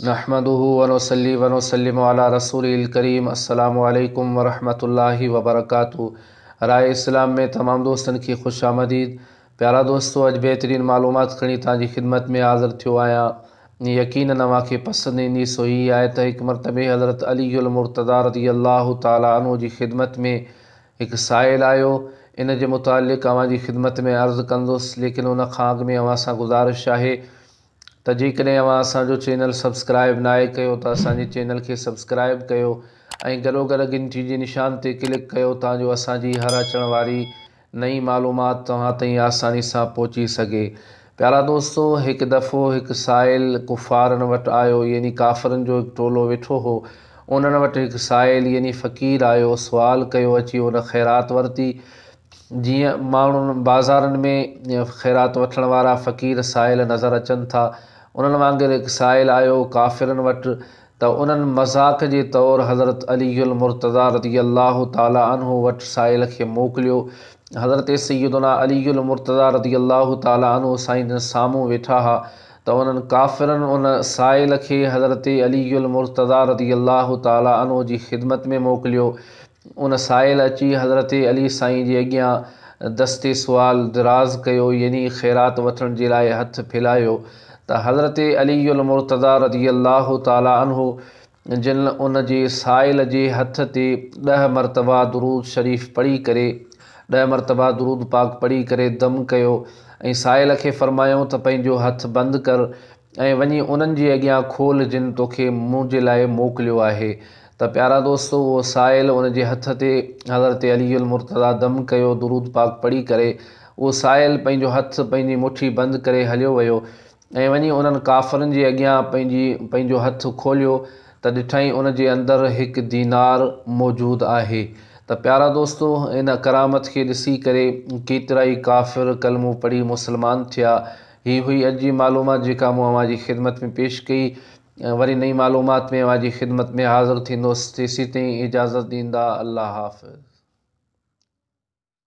نحمده ونصلي ونسلم علي رسوله الڪريم السلام عليڪم ورحمة الله وبرڪاته راء اسلام ۾ تمام دوستن کي خوش آمديد پيارا دوستو اڄ بهترين معلومات کڻي توهان جي خدمت ۾ حاضر ٿيو آهيان يقينن اوهان کي پسند ايندي سو هي آهي ته هڪ مرتبي حضرت علي المرتضيٰ رضي الله تعالٰي عنه جي خدمت ۾ هڪ سائل آيو ان جي متعلق اوهان جي خدمت ۾ عرض ڪندس ليڪن ان کان اڳ ۾ اوهان سان گذارش آهي ته جيڪڏهن اوهان اسان جو چينل سبسڪرائب ناهي ڪيو ته اسان جي چينل کي سبسڪرائب ڪيو ۽ گڏوگڏ گهنٽي جي نشان تي ڪلڪ ڪيو تان جو اسان جي هر اچڻ واري نئين معلومات توهان تائين آساني سان پهچي سگهي. پيارا دوستو هڪ دفعو هڪ سائل ڪفارن وٽ آيو يعني ڪافرن جو هڪ ٽولو ويٺو هو انهن وٽ هڪ سائل يعني فقير آيو سوال ڪيو اچي ان خيرات ورتي جيئن ماڻهن بازارن ۾ خيرات وٺڻ وارا فقير سائل نظر اچن ٿا، انهن وانگر هڪ سائل آيو ڪافرن وٽ ته انهن مذاق جي طور حضرت علي المرتضيٰ رضي الله تعالٰي عنه وٽ سائل کي موڪليو. حضرت سيدنا علي المرتضيٰ رضي الله تعالٰي عنه سائين جن سامهون ويٺا ها ته انهن ڪافرن ان سائل کي حضرت علي المرتضيٰ رضي الله تعالٰي عنه جي خدمت ۾ موڪليو. ان سائل اچي حضرت علي سائين جي اڳيان دست سوال دراز ڪيو يعني خيرات وٺڻ جي لاء هٿ ڦهلايو ته حضرت علي المرتضيٰ رضي الله تعالٰي عنه جن ان جي سائل جي هٿ تي ڏهه مرتبه درود شريف پڙهي ڪري ڏهه مرتبه درود پاڪ پڙهي ڪري دم ڪيو ۽ سائل کي فرمايائون ته پنهنجو هٿ بند ڪر ۽ وڃي انهن جي اڳيان کول جن توکي منهنجي لاء موڪليو آهي ته پيارا دوستو اهو سائل ان جي هٿ تي حضرت علي المرتضيٰ دم ڪيو درود پاڪ پڙهي ڪري اهو سائل پنهنجو هٿ پنهنجي مٺي بند ڪري هليو ويو ۽ وڃي انهن ڪافرن جي اڳيان پنهنجي پنهنجو هٿ کوليو ته ڏٺائين ان جي اندر هڪ دينار موجود آهي ته پيارا دوستو ان ڪرامت کي ڏسي ڪري ڪيترائي ڪافر ڪلمو پڙهي مسلمان ٿيا هي هئي اڄ جي معلومات جيڪا مون اوهان جي خدمت ۾ پيش ڪئي. وري نئين معلومات ۾ اوهان جي خدمت ۾ حاضر ٿيندس تيسيتائين اجازت ڏيندا الله حافظ.